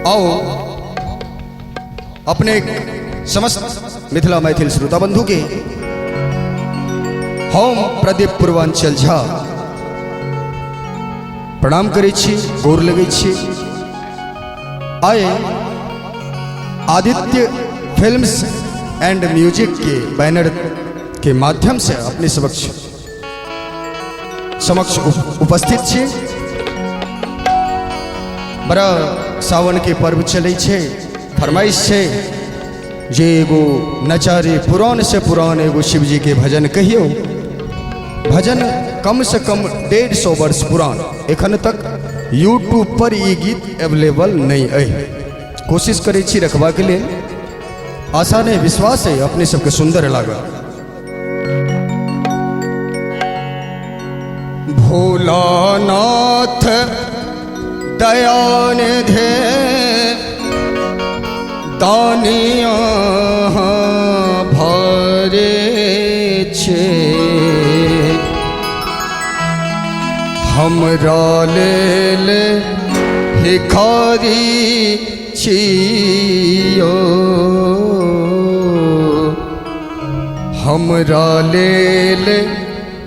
आओ अपने समस्त मिथिला मैथिल श्रोता बंधु के हम प्रदीप पूर्वांचल झा प्रणाम करै छी, गोर लगै छी। आए आदित्य फिल्म्स एंड म्यूजिक के बैनर के माध्यम से अपने समक्ष समक्ष उपस्थित छी। बड़ा सावन के पर्व चलै छै, फरमाइश छै जे एगो नचारी पुरान से पुरान एगो शिवजी के भजन कहियो। भजन कम से कम 150 वर्ष पुरान, एखन तक यूट्यूब पर ई गीत अवेलेबल नहीं अइ। कोशिश करै छी रखबाक लेल, आशा नहीं विश्वास है अपने सबके सुंदर लागल। भोलानाथ दयानिधि दानिया भरे छे, हमरा लेल भिखारी छियो, हमरा लेल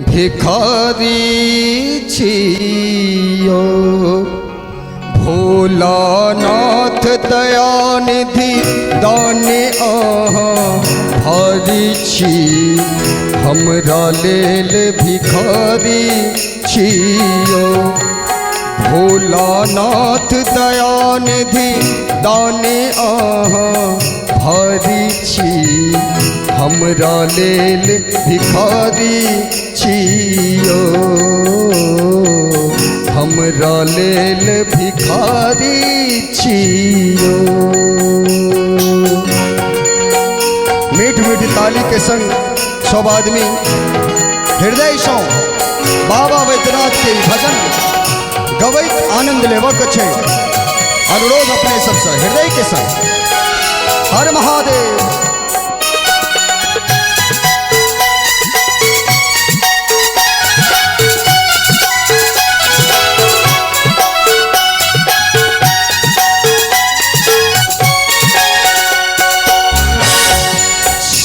भिखारी छियो। भोलानाथ दयानिधि दानी अहाँ भारी छी, हमरा लेल भिखारी छियो। भोलानाथ दयानिधि दानी अहाँ भारी छी, हमरा लेल भिखारी छियो, हमरा लेल भिखारी छियो। मीठ मीठ ताली के संग सब आदमी हृदय सौ बाबा वैद्यनाथ के भजन गवैत आनंद लेबक छै। अनुरोध अपने सबसे हृदय के संग हर महादेव।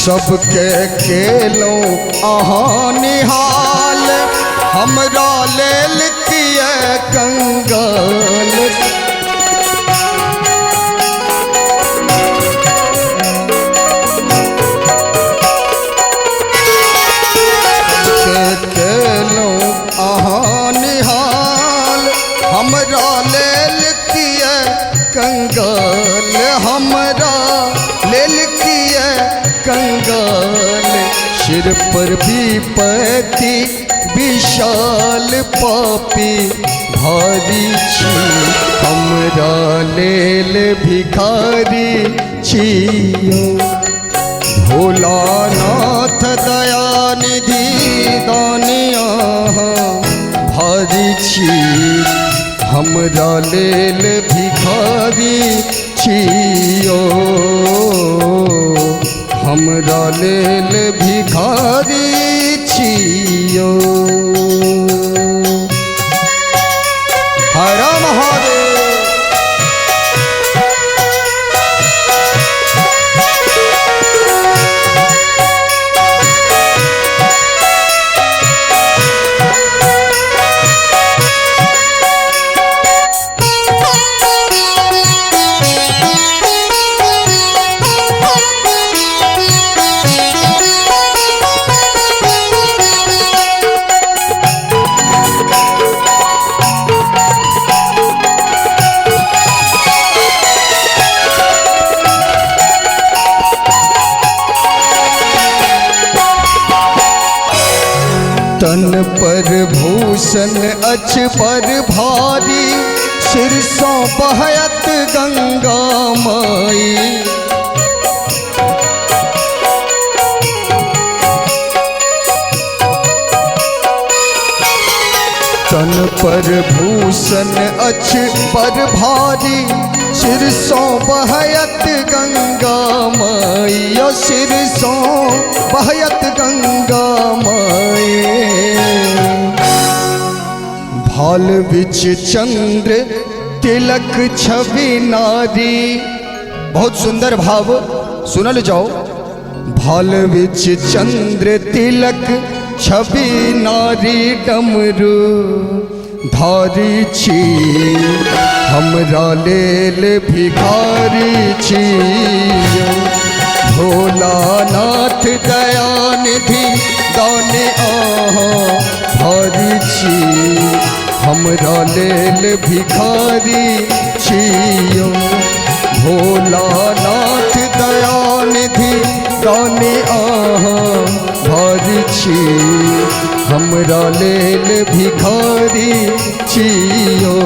सबके केलहुँ अहाँ निहाल, हमरा लेल किए कंगाल। के केलहुँ अहाँ निहाल, हमरा लेल किए कंगाल, हमरा लेल किए कंगाल। सिर पर विपत्ति विशाल पापी भारी छी, हमरा लेल भिखारी छियो। भोलानाथ दयानिधि दानिया भारी छी, हमरा लेल भिखारी छियो, हमरा लेल भिखारी छियो। हर महादेव। तन पर भूषण अछ पर भारी, सिर सो बहयत गंगा माई। तन पर भूषण अछ पर भारी, सिर सो बहयत गंगा माई, सिर सो बहयत गंगा माई। भाल बिच चंद्र तिलक छवि नारी। बहुत सुंदर भाव सुनल जाओ। भाल विच चंद्र तिलक छवि नारी डमरू धारी छी, हमरा लेल भिखारी छी। भोलानाथ दयानिधि दाने अहाँ भारी छी, हमरा लेल भिखारी छियौ। भोलानाथ दयानिधि दाने अहाँ भारी छी, हमरा लेल भिखारी छियौ।